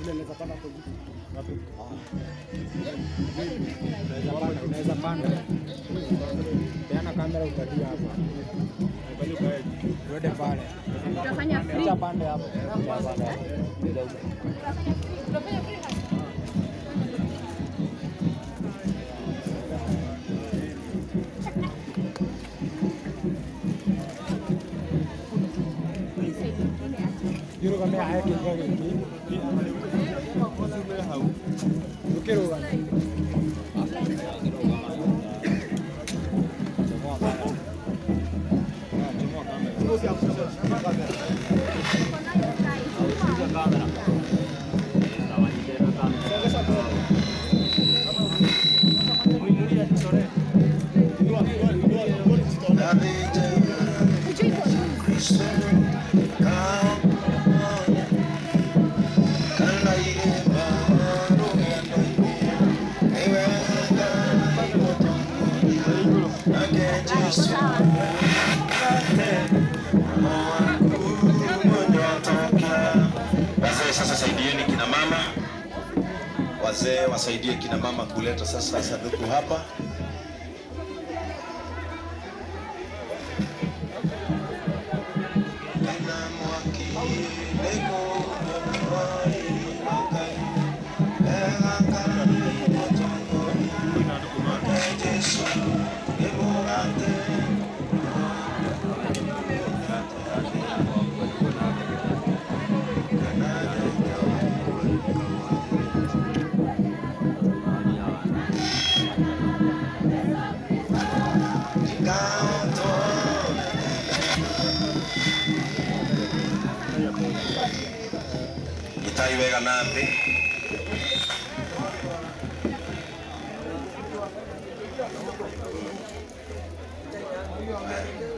Vile naweza panda hapo juu. Unaweza panda. Peana kamera upatie hapa. Uende pale. Utafanya free. Acha pande hapo. Utafanya free hand. Yuro kame haya kinga giki. Ukiruga. Wazee sasa saidieni kina mama, wazee wasaidie kina mama kuleta sasa sanduku hapa. Nyitai wega na thĩ.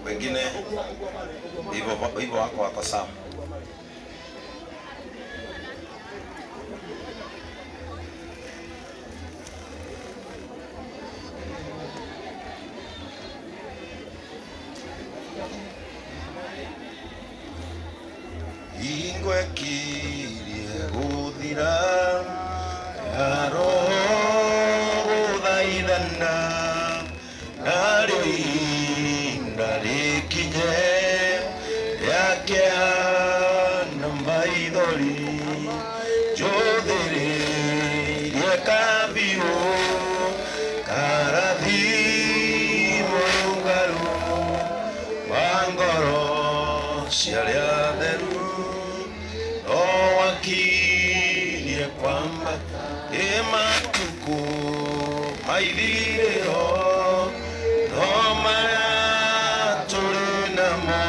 Wengine hivyo hivyo wako sawa. Hingo ĩkirie gũthira ya roho gũthaithana narĩo ihinda rĩkinye rĩa kĩeha na maithori njũthĩrĩrie kabiũ karathi mũrũngarũ wa ngoro cia arĩa atheru no wakirie kwamba ĩ matukũ maithirĩro no marĩa tũrĩ namo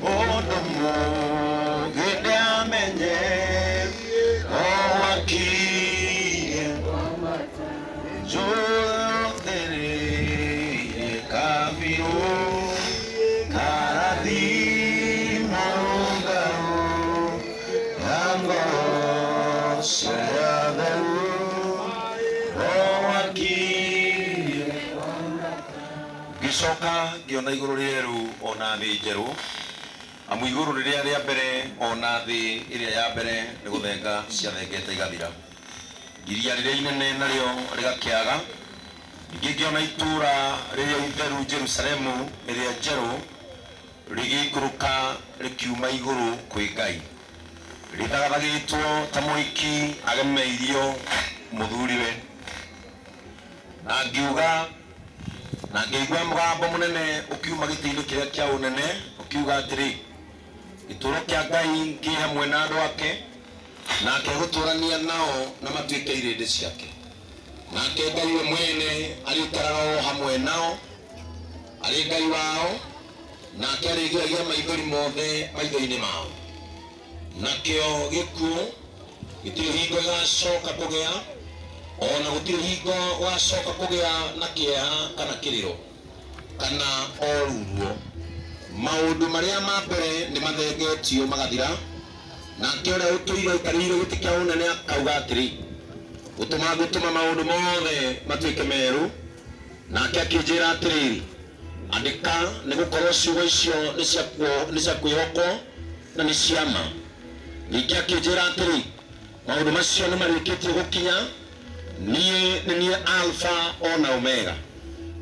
mũndũ mũũgĩ nĩamenye no wakirie njũthĩrĩrie kabiũ karathi mũrũngarũ ya ngoro cia arĩa atheru no wakirie. Ngĩcoka ngĩona igũrũ rĩerũ ona thĩ njerũ, amu igũrũ rĩrĩa rĩa mbere ona thĩ ĩrĩa ya mbere nĩ gũthenga ciathengete igathira. Iria rĩrĩa inene narĩo rĩgakĩaga. Ningĩ ngĩona itũũra rĩrĩa itheru Jerusalemu ĩrĩa njerũ rĩgĩikũrũka rĩkiuma igũrũ kwĩ Ngai, rĩthagathagĩtwo ta mũhiki agemeirio mũthuriwe. Na ngiuga na ngĩigua mũgambo mũnene ũkiuma gĩtĩ-inĩ kĩrĩa kĩa ũnene ũkiuga atĩrĩ, gĩtũũro kĩa Ngai kĩ hamwe na andũ ake, nake egũtũũrania nao na matuĩke irĩndĩ ciake. Nake Ngai we mwene arĩikaraga o hamwe nao, arĩ Ngai wao, nake arĩgiragia maithori mothe maitho-inĩ mao. Nakĩo gĩkuũ gĩtirĩ hingo gĩgacoka kũgĩa, ona gũtirĩ hingo gũgacoka kũgĩa na kĩeha kana kĩrĩro kana o ruruo. Maũndũ marĩa ma mbere nĩ mathengetio magathira. Nake ũrĩa ũtũire aikarĩire gĩtĩ kĩa ũnene akauga atĩrĩ, gũtũma ngũtũma maũndũ mothe matuĩke merũ. Nake akĩnjĩra atĩrĩrĩ, andĩka, nĩ gũkorwo ciugo icio nĩ cia kwĩhokwo na nĩ cia ma. Ningĩ akĩnjĩra atĩrĩ, Maũndũ macio nĩ marĩkĩtie gũkinya. Niĩ nĩ niĩ Alfa ona Omega,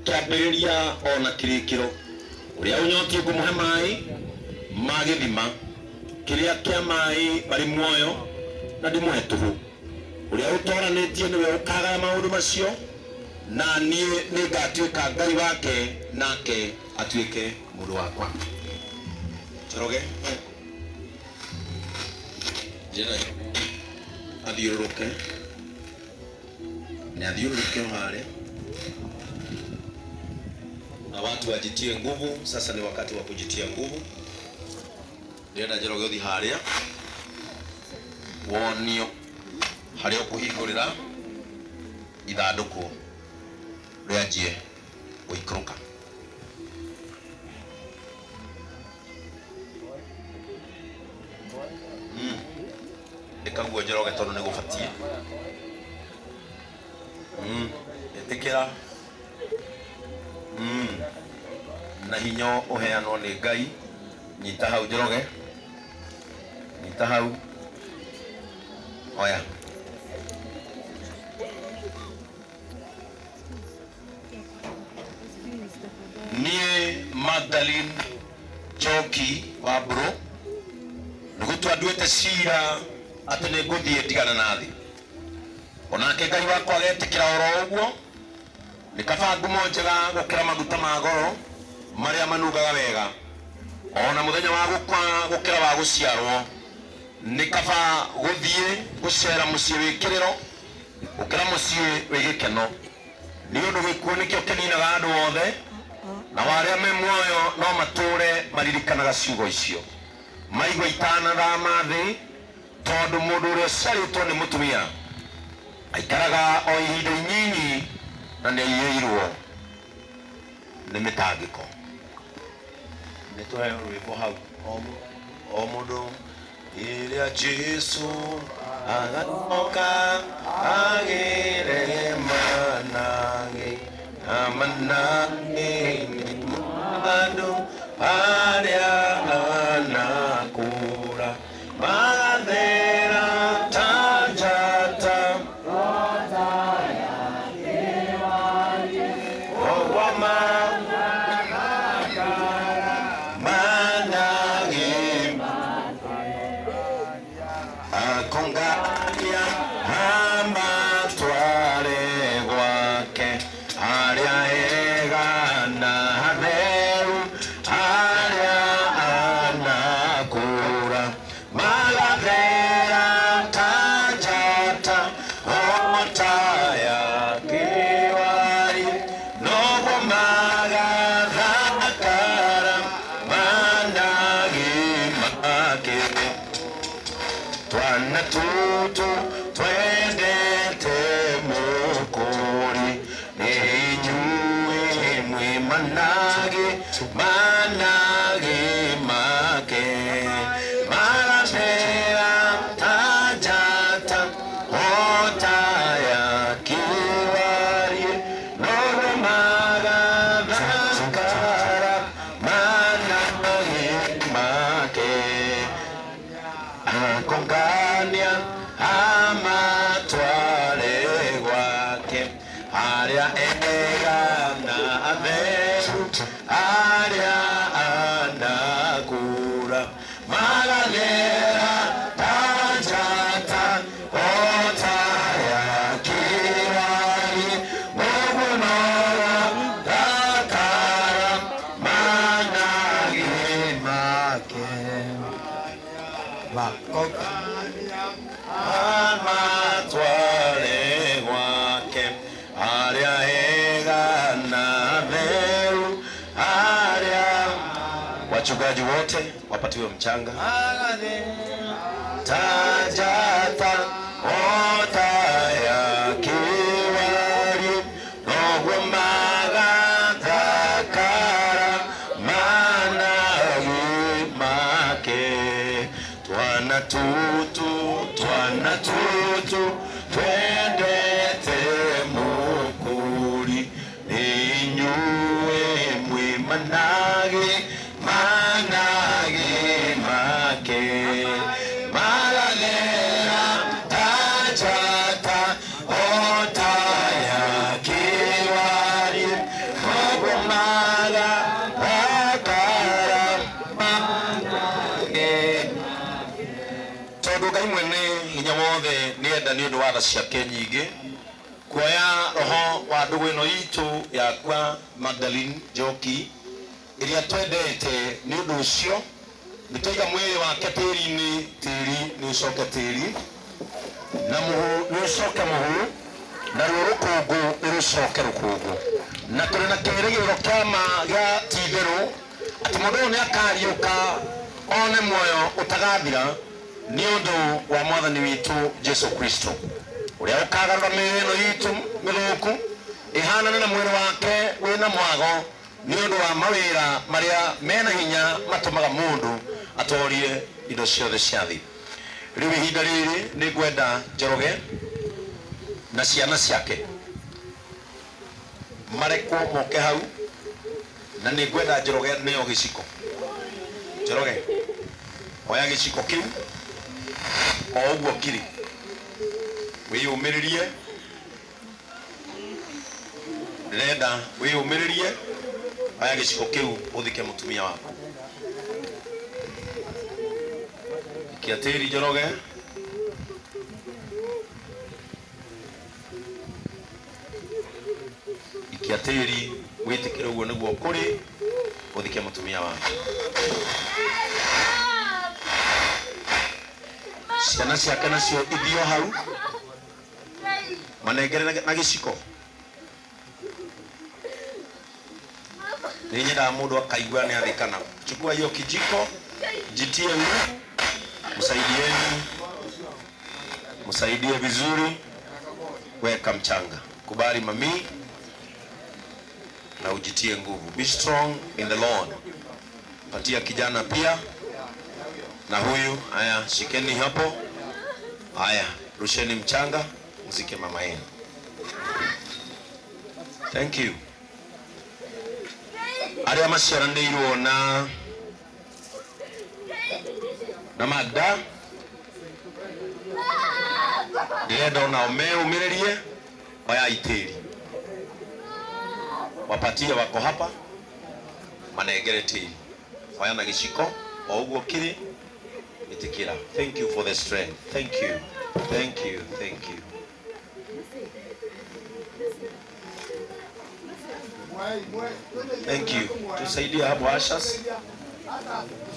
kĩambĩrĩria ona kĩrĩkĩro. Ũrĩa ũnyotiĩ ngũmũhe maĩ ma gĩthima kĩrĩa kĩa maĩ marĩ muoyo, na ndĩmũhe tũhũ. Ũrĩa ũtoranĩtie nĩwe ũkagaya maũndũ macio, na niĩ nĩngatuĩka Ngai wake, nake atuĩke mũndũ wakwa. Njoroge njĩra athiũrũrũke, nĩ athiũrũrũke o harĩa, na watu wajitie nguvu. Sasa ni wakati wa kujitia nguvu. Ndĩrenda Njoroge ũthiĩ harĩa wonio harĩa ũkũhingũrĩra ithandũkũ rĩanjie gũikũrũka. Ĩkaguo Njoroge tondũ nĩ gũbatiĩ. Ĩtĩkĩra na hinya ũheanwo nĩ Ngai. Nyita hau Njoroge, nyita hau, oya. Niĩ Magdalene Njoki wa Mbũrũ nĩ gũtua nduĩte cira atĩ nĩ ngũthiĩ ndigana na thĩ, onake Ngai wakwa agetĩkĩra oro ũguo. Nĩ kaba ngumo njega gũkĩra maguta ma goro marĩa manungaga wega, ona mũthenya wa gũkua gũkĩra wa gũciarwo. Nĩ kaba gũthiĩ gũcera mũciĩ wĩ kĩrĩro gũkĩra mũciĩ wĩ gĩkeno, nĩ ũndũ gĩkuũ nĩkĩo kĩninaga andũ othe, na arĩa me muoyo no matũre maririkanaga ciugo icio maigua itanathama thĩ, tondũ mũndũ ũrĩa ũciarĩtwo nĩ mũtumia aikaraga o ihinda inyinyi na nĩ aiyũirwo nĩ mĩtangĩko. Nĩ tũheo rwĩmbo hau o mũndũ ĩrĩa Jesu agacoka agĩre manage amanage andũ arĩa anakũra magathera ta njata ogwama manage akongania amatware gwake arĩa ega na atheru arĩa anakũra magathera ta njata ota ya kĩwari noguo magathakara manage make. Twana tutu twendete mũkũri nĩ inyuĩ mwĩ manage manage make magathera ta njata ota ya kĩwari noguo magathakara manage make akongania amatware gwake arĩa ega na atheru arĩa anakũra magathera ta njata ota ya kĩwari ũguo magathakara manage make bakongania amatware gwake arĩa ega na atheru arĩa. Wachungaji wote wapatiwe mchanga tajata ota ya kiwari noguo magathakara manage make. Twana tutu twana tutu twendete mũkũri nĩ inyuĩ mwĩ manage manage make magathera ta Ngai mwene hinya wothe nĩ enda nĩ ũndũ wa tha ciake nyingĩ kuoya roho wa ndũgũ ĩno itũ yakwa Magdalene Njoki ĩrĩa twendete. Nĩ ũndũ ũcio nĩ twaiga mwĩrĩ wake tĩri-inĩ, tĩri nĩ ũcoke tĩri na mũhu nĩ ũcoke mũhu, naruo rũkũngũ nĩ rũcoke rũkũngũ, na tũrĩ na kĩĩrĩgĩrĩro kĩa ma gĩa ti-itherũ atĩ mũndũ ũyũ nĩ akariũka one muoyo ũtagathira nĩ ũndũ wa Mwathani witũ Jesu Kristo, ũrĩa ũkagarũra mĩĩrĩ ĩno itũ mĩthũku ĩhanane na mwĩrĩ wake wĩna mwago, nĩ ũndũ wa mawĩra marĩa mena hinya matũmaga mũndũ atorie indo ciothe cia thĩ. Rĩu ihinda rĩrĩ nĩ ngwenda Njoroge na ciana ciake marekwo moke hau, na nĩ ngwenda Njoroge nĩo gĩciko. Njoroge, oya gĩciko kĩu o ũguo kiri, wĩyũmĩrĩrie, ndĩrenda wĩyũmĩrĩrie, oya gĩciko kĩu ũthike mũtumia waku. Ikia tĩri, Njoroge. Ikia tĩri, wĩtĩkĩre ũguo nĩguo kũrĩ, ũthike mũtumia waku. Ciana ciake nacio ithio hau, manengere na gĩciko. Nĩ nyendaga mũndũ akaigua nĩ athikana. Chukua hiyo kijiko, jitie nguvu, msaidieni, msaidie vizuri, weka mchanga, kubali mami na ujitie nguvu. Be strong in the Lord. Patia kijana pia na huyu. Haya, shikeni hapo. Haya, rusheni mchanga, mzike mama yenu. Thank you. Arĩa maciaranĩirwo na Magda, ndĩrenda onao meũmĩrĩrie. Oya itĩri, wapatie, wako hapa, manengere tĩri. Oya na gĩciko o ũguo kĩrĩ, ĩtĩkĩra. Thank you for the strength. Thank you, thank you, thank you. Thank you. Tusaidie hapo, ushers.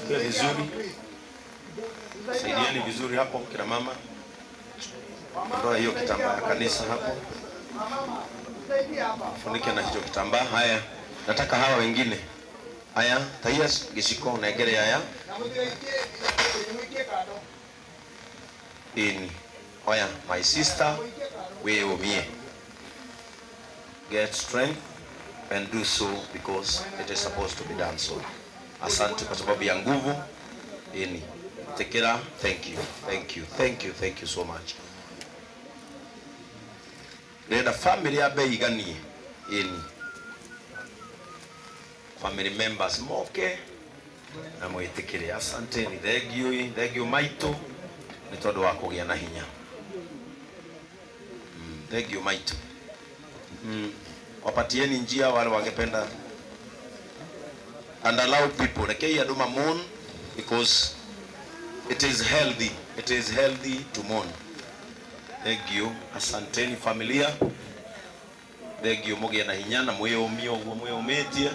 Kwa vizuri. Saidieni vizuri hapo kina mama. Ondoa hiyo kitambaa ya kanisa hapo. Funike na hicho kitambaa. Haya. Nataka hawa wengine. Haya, Taias giciko nengere haya. Ini. Oya, my sister, wĩyũmie. Get strength and do so because it is supposed to be done so. Asante kwa sababu ya nguvu. Ini. Tekera, thank you. Thank you. Thank you. Thank you so much. Ndĩrenda family yambe iganie. Ini. Family members moke na mwĩtĩkĩre. Asanteni. Thank you. Thank you maitũ nĩ tondũ wa kũgĩa na hinya. Thank you maitũ. Wapatieni njia wale wangependa and allow people. Rekei andũ ma mourn because it is healthy. It is healthy to mourn. Thank you. Asanteni familia. Thank you mũgĩe na hinya na mwĩyũmie ũguo mwĩyũmĩtie.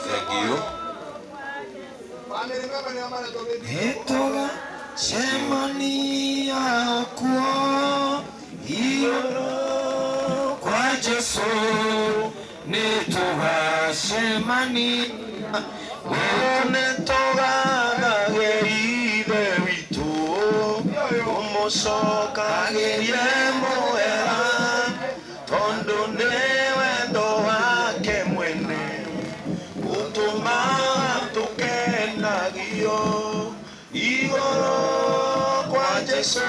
Thank you. Nĩtũga cemania kuo igũrũ kwa Jesu, nĩtũgacemania, Nĩtũgathage Ithe witũ, tũmũcokagĩrie mũhera, tondũ nĩ wendo wake mwene ũtũmaga tũkenagio igũrũ kwa Jesu.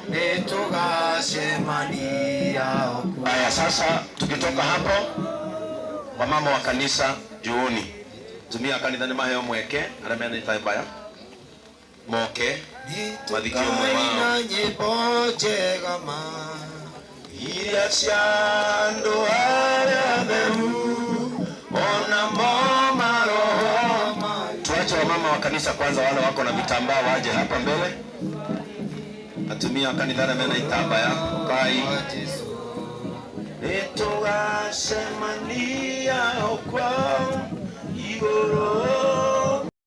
Nĩtũgacemania kuo. Haya, sasa tukitoka hapo, wamama wa kanisa juuni, tumia kanitha nĩ maheo mweke arĩa mena mbaya moke mathike ũmwe wao. Nĩtũkaina nyĩmbo njega ma iria cia andũ arĩa atheru, ona mo maroho. Wamama wa kanisa kwanza, wale wako na vitambaa waje hapa mbele. Atumia wa kanitha arĩa mena itambaya kai nĩtũgacemania o kwao igũrũ.